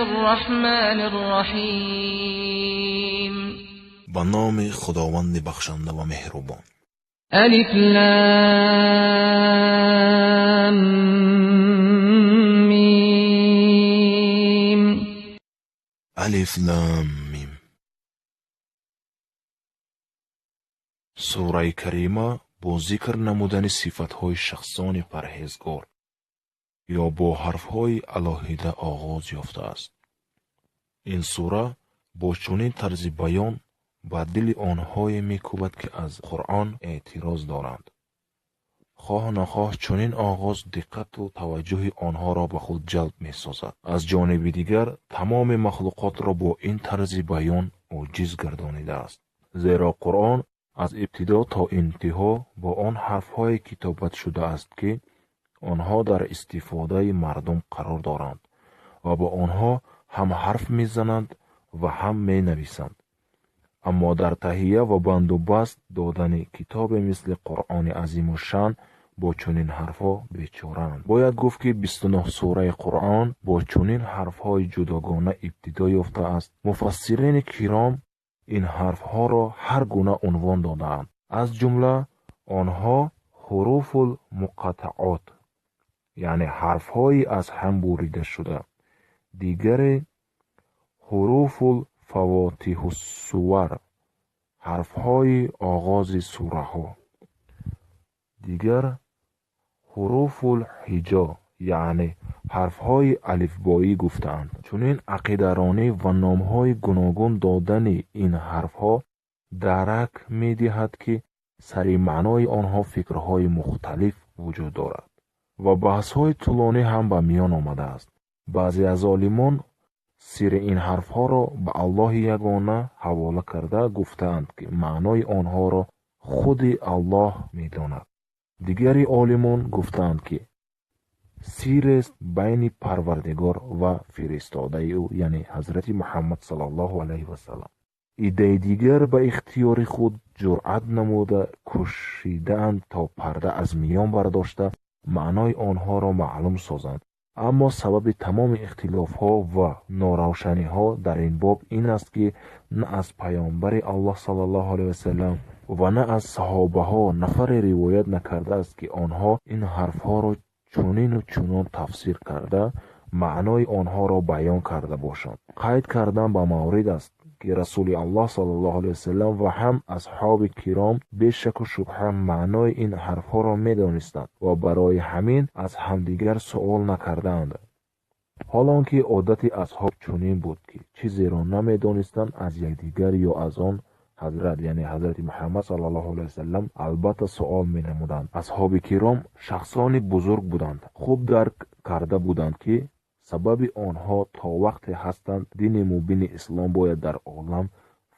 الرحمن الرحیم. Ба номи Худованди бахшанда ва меҳрубон. الف لام میم. Алиф лам мим. Сураи карима бо зикр намудани сифатҳои шахсони парҳезгор ё бо ҳарфҳои алоҳида оғоз ёфтааст. Ин сура бо чунин тарзи баён ба дили онҳое мекӯбад, ки аз Қуръон эътироз доранд. Хоҳ нохоҳ чунин оғоз диққату таваҷҷӯҳи онҳоро ба худ ҷалб месозад. Аз ҷониби дигар, тамоми махлуқотро бо ин тарзи баён оҷиз гардонидааст, зеро Қуръон аз ибтидо то интиҳо бо он ҳарфҳое китобат шудааст, ки онҳо дар истифодаи мардум қарор доранд ва бо онҳо ҳам ҳарф мезананд ва ҳам менависанд. Аммо дар таҳия ва бандубаст додани китобе мисли Қуръони азимушшаън бо чунин ҳарфҳо бечораанд. Бояд гуфт, ки 29 сураи Қуръон бо чунин ҳарфҳои ҷудогона ибтидо ёфтааст. Муфассирини киром ин ҳарфҳоро ҳар гуна унвон додаанд. Аз ҷумла онҳо ҳуруфул муқаттаот, яъне ҳарфҳои аз ҳам буридашуда, дигаре ҳуруфул фавотиҳуссувар, ҳарфҳои оғози сураҳо, дигар ҳуруфул ҳиҷо, яъне ҳарфҳои алифбоӣ гуфтаанд. Чунин ақидаронӣ ва номҳои гуногун додани ин ҳарфҳо дарак медиҳад, ки сари маънои онҳо фикрҳои мухталиф вуҷуд дорад ва баҳсҳои тӯлонӣ ҳам ба миён омадааст. Баъзе аз олимон сирри ин ҳарфҳоро ба Аллоҳи ягона ҳавола карда гуфтаанд, ки маънои онҳоро худи Аллоҳ медонад. Дигари олимон гуфтаанд, ки сиррест байни Парвардигор ва фиристодаи ӯ, яъне ҳазрати Муҳаммад саллаллоҳу алайҳи васаллам. Иддаи дигар ба ихтиёри худ ҷуръат намуда кӯшидаанд, то парда аз миён бардошта маънои онҳоро маълум созанд. Аммо сабаби тамоми ихтилофҳо ва норавшаниҳо дар ин боб ин аст, ки на аз паёмбари Аллоҳ саллаллоҳу алайҳи васаллам ва на аз саҳобаҳо нафаре ривоят накардааст, ки онҳо ин ҳарфҳоро чунину чунон тафсир карда маънои онҳоро баён карда бошанд. Қайд кардан ба маврид аст, ки Расули Аллоҳ саллаллоҳу алайҳи васаллам ва ҳам асҳоби киром бешаку шубҳа маънои ин ҳарфҳоро медонистанд ва барои ҳамин аз ҳамдигар суол накардаанд. Ҳолон ки одати асҳоб чунин буд, ки чизеро намедонистанд, аз якдигар ё аз он ҳазрат, яъне ҳазрати Муҳаммад саллаллоҳу алайҳи васаллам, албатта суол менамуданд. Асҳоби киром шахсони бузург буданд, хуб дарк карда буданд, ки сабаби онҳо то вақте ҳастанд дини мубини ислом бояд дар олам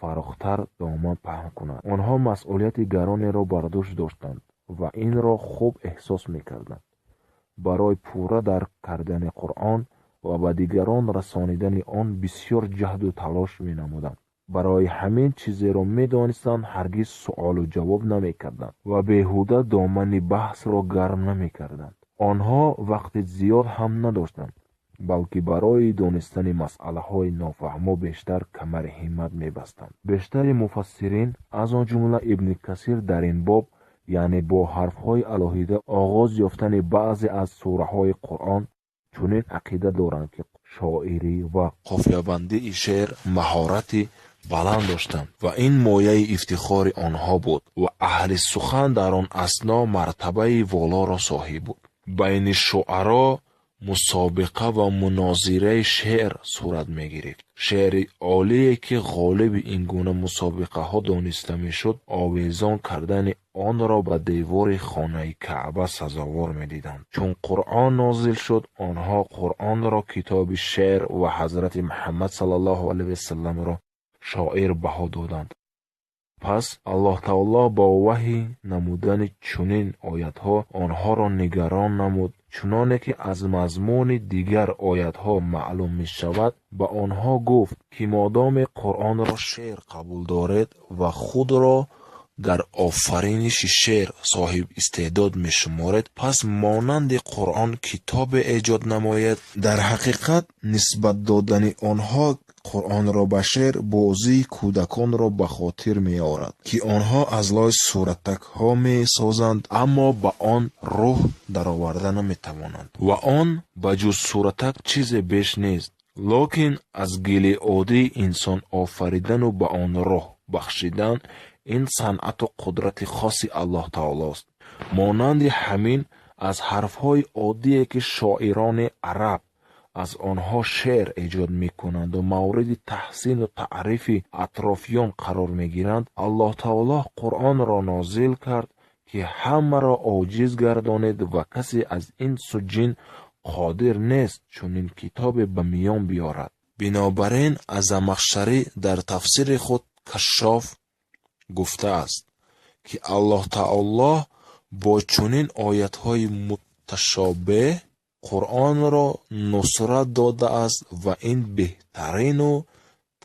фарохтар доман паҳн кунад. Онҳо масъулияти гаронеро бар дӯш доштанд ва инро хуб эҳсос мекарданд. Барои пурра дарк кардани Қуръон ва ба дигарон расонидани он бисёр ҷаҳду талош менамуданд. Барои ҳамин чизеро медонистанд, ҳаргиз суолу ҷавоб намекарданд ва беҳуда домани баҳсро гарм намекарданд. Онҳо вақти зиёд ҳам надоштанд, балки барои донистани масъалаҳои нофаҳмо бештар камари ҳиммат мебастанд. Бештари муфассирин, аз он ҷумла Ибни Касир, дар ин боб, яъне бо ҳарфҳои алоҳида оғоз ёфтани баъзе аз сураҳои Қуръон, чунин ақида доранд, ки шоирӣ ва қофиябандии шеър маҳорати баланд доштанд ва ин мояи ифтихори онҳо буд ва аҳли сухан дар он асно мартабаи волоро соҳиб буд. Байни шуаро мусобиқа ва мунозираи шеър сурат мегирифт. Шеъри олие, ки ғолиби ин гуна мусобиқаҳо дониста мешуд, овезон кардани онро ба девори хонаи Каъба сазовор медиданд. Чун Қуръон нозил шуд, онҳо Қуръонро китоби шеър ва ҳазрати Муҳаммад саллаллоҳу алайҳи васалламро шоир баҳо доданд. Пас Аллоҳ таоло бо ваҳй намудани чунин оятҳо онҳоро нигарон намуд. Чуноне ки аз мазмуни дигар оятҳо маълум мешавад, ба онҳо гуфт, ки модоме Қуръонро шеър қабул доред ва худро дар офариниши шеър соҳиб истеъдод мешуморед, пас монанди Қуръон китобе эҷод намоед. Дар ҳақиқат нисбат додани онҳо Қуръонро ба шеър бозии кӯдаконро ба хотир меорад, ки онҳо аз лой суратакҳо месозанд, аммо ба он рӯҳ дароварда наметавонанд ва он ба ҷуз суратак чизе беш нест. Локин аз гили оддӣ инсон офаридану ба он рӯҳ бахшидан ин санъату қудрати хоси Аллоҳ таолост. Монанди ҳамин аз ҳарфҳои оддие, ки шоирони араб аз онҳо шеър эҷод мекунанду мавриди таҳсину таърифи атрофиён қарор мегиранд, Аллоҳ таоло Қуръонро нозил кард, ки ҳамаро оҷиз гардонид ва касе аз инсу ҷин қодир нест чунин китобе ба миён биёрад. Бинобар ин Замахшарӣ дар тафсири худ Кашшоф гуфтааст, ки Аллоҳ таоло бо чунин оятҳои муташобеҳ Қуръонро нусрат додааст ва ин беҳтарину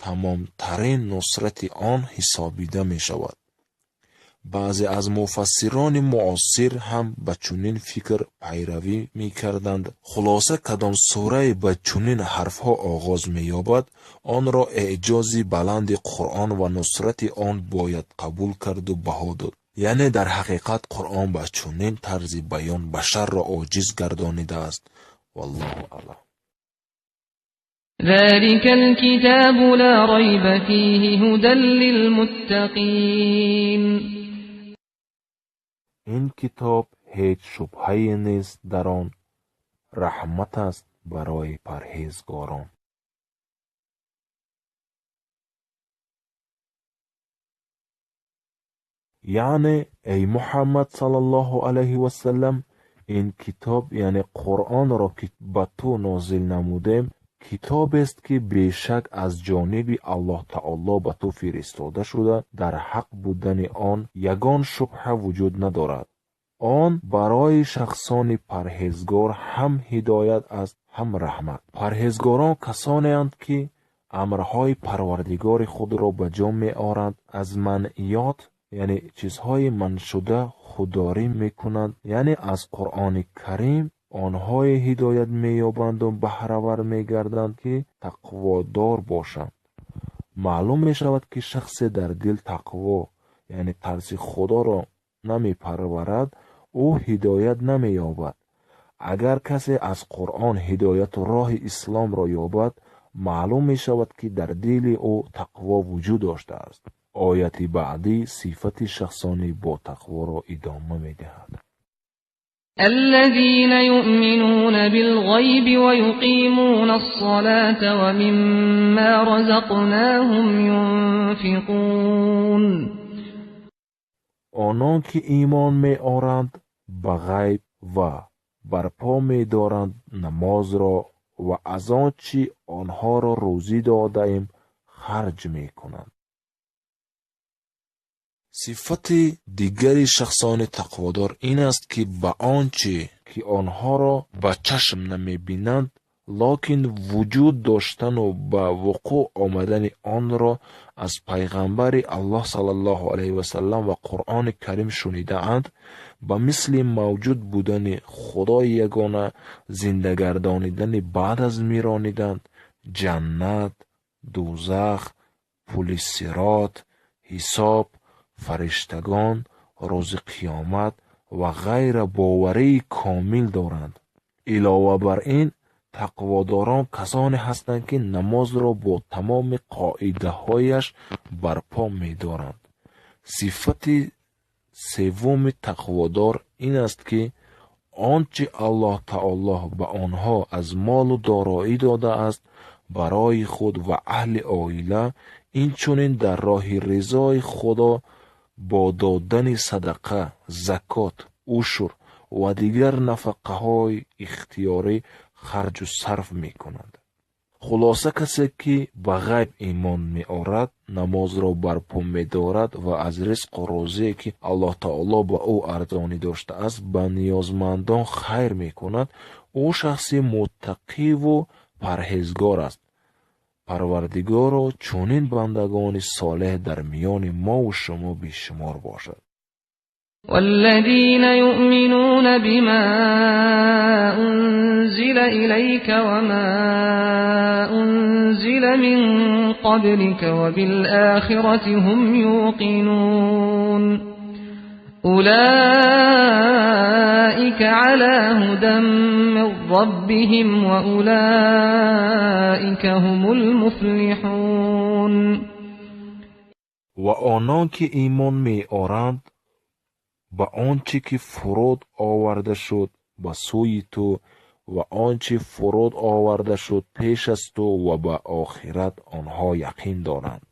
тамомтарин нусрати он ҳисобида мешавад. Баъзе аз муфассирони муосир ҳам ба чунин фикр пайравӣ мекарданд. Хулоса, кадом сурае ба чунин ҳарфҳо оғоз меёбад, онро эъҷози баланди Қуръон ва нусрати он бояд қабул карду баҳо дод. Яъне дар ҳақиқат Қуръон ба чунин тарзи баён башарро оҷиз гардонидааст. Валлоҳу аълам. ذلك الكتاب لا ريب فيه هدى للمتقين. Ин китоб ҳеҷ шубҳае нест дар он, раҳмат аст барои парҳезгорон. Яъне, эй Муҳаммад саллаллоҳу алайҳи васаллам, ин китоб, яъне Қуръонро, ки ба ту нозил намудем, китобест, ки бешак аз ҷониби Аллоҳ таоло ба ту фиристода шуда, дар ҳақ будани он ягон шубҳа вуҷуд надорад. Он барои шахсони парҳезгор ҳам ҳидоят аст, ҳам раҳмат. Парҳезгорон касонеанд, ки амрҳои Парвардигори худро ба ҷо меоранд, аз манъиёт, яъне чизҳои манъшуда худдорӣ мекунанд, яъне аз Қуръони Карим онҳое ҳидоят меёбанду баҳравар мегарданд, ки тақводор бошанд. Маълум мешавад, ки шахсе дар дил тақво, яъне тарси Худоро намепарварад, ӯ ҳидоят намеёбад. Агар касе аз Қуръон ҳидояту роҳи исломро ёбад, маълум мешавад, ки дар дили ӯ тақво вуҷуд доштааст. Ояти баъдӣ сифати шахсони ботақворо идома медиҳад. الذين يؤمنون بالغيب ويقيمون الصلاة ومما رزقناهم ينفقون. Онон ки имон меоранд ба ғайб ва барпо медоранд намозро ва аз он чӣ онҳоро рӯзӣ додаем харҷ мекунанд. Сифати дигари шахсони тақводор ин аст, ки ба он чӣ ки онҳоро ба чашм намебинанд, локин вуҷуд доштану ба вуқӯъ омадани онро аз пайғамбари Аллоҳ саллаллоҳу алайҳи васаллам ва Қуръони Карим шунидаанд, ба мисли мавҷуд будани Худои ягона, зиндагардонидани баъд аз миронидан, ҷаннат, дӯзах, пули сирот, ҳисоб, фариштагон, рӯзи қиёмат ва ғайра боварии комил доранд. Илова бар ин, тақводорон касоне ҳастанд, ки намозро бо тамоми қоидаҳояш барпо медоранд. Сифати севуми тақводор ин аст, ки он чӣ Аллоҳ таоло ба онҳо аз молу дороӣ додааст, барои худ ва аҳли оила, инчунин дар роҳи ризои Худо бо додани садақа, закот, ушур ва дигар нафақаҳои ихтиёрӣ харҷу сарф мекунанд. Хулоса, касе ки ба ғайб имон меорад, намозро барпо медорад ва аз ризқу рӯзие, ки Аллоҳ таоло ба ӯ арзонӣ доштааст, ба ниёзмандон хайр мекунад, ӯ шахси муттақиву парҳезгор аст. Парвардигоро, чунин бандагони солеҳ дар миёни мову шумо бешумор бошад. والذين يؤمنون بما أنزل إليك وما أنزل من قبلك وبالآخرة هم يوقنون أولئك على هدى من ربهم وأولئك هم المفلحون. Ва онон ки имон меоранд ба он чӣ ки фуруд оварда шуд ба сӯи ту ва он чӣ фуруд оварда шуд пеш аз ту ва ба охират онҳо яқин доранд.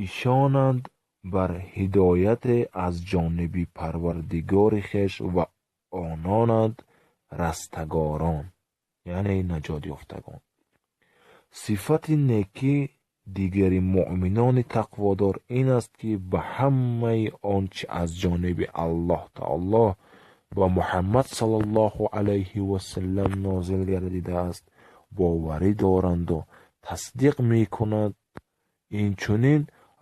Ишонанд бар ҳидояте аз ҷониби Парвардигори хеш ва ононанд растагорон, яъне наҷотёфтагон. Сифати некӣ дигари муъминони тақводор ин аст, ки ба ҳамаи он чӣ аз ҷониби Аллоҳ таоло ба Муҳаммад саллаллоҳу алайҳи васаллам нозил гардидааст боварӣ доранду тасдиқ мекунанд. Инчунин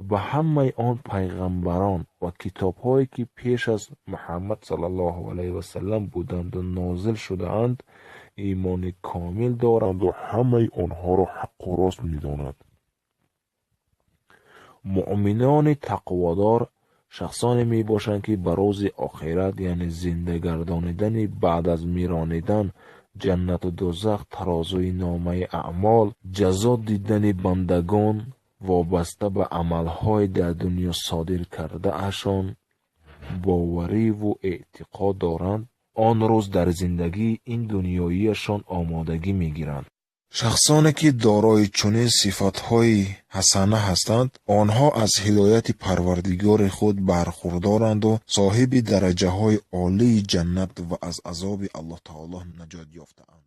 ба ҳамаи он пайғамбарон ва китобҳое ки пеш аз Муҳаммад саллаллоҳу алайҳи васаллам буданду нозил шудаанд имони комил доранду ҳамаи онҳоро ҳаққу рост медонанд. Муъминони тақводор шахсоне мебошанд, ки ба рӯзи охират, яъне зинда гардонидани баъд аз миронидан, ҷаннату дӯзах, тарозуи номаи аъмол, ҷазо дидани бандагон вобаста ба амалҳои дар дунё содир кардаашон бовариву эътиқод доранд, он рӯз дар зиндагии ин дунёияшон омодагӣ мегиранд. Шахсоне ки дорои чунин сифатҳои ҳасана ҳастанд, онҳо аз ҳидояти Парвардигори худ бархурдоранду соҳиби дараҷаҳои олии ҷаннат ва аз азоби Аллоҳ таоло наҷот ёфтаанд.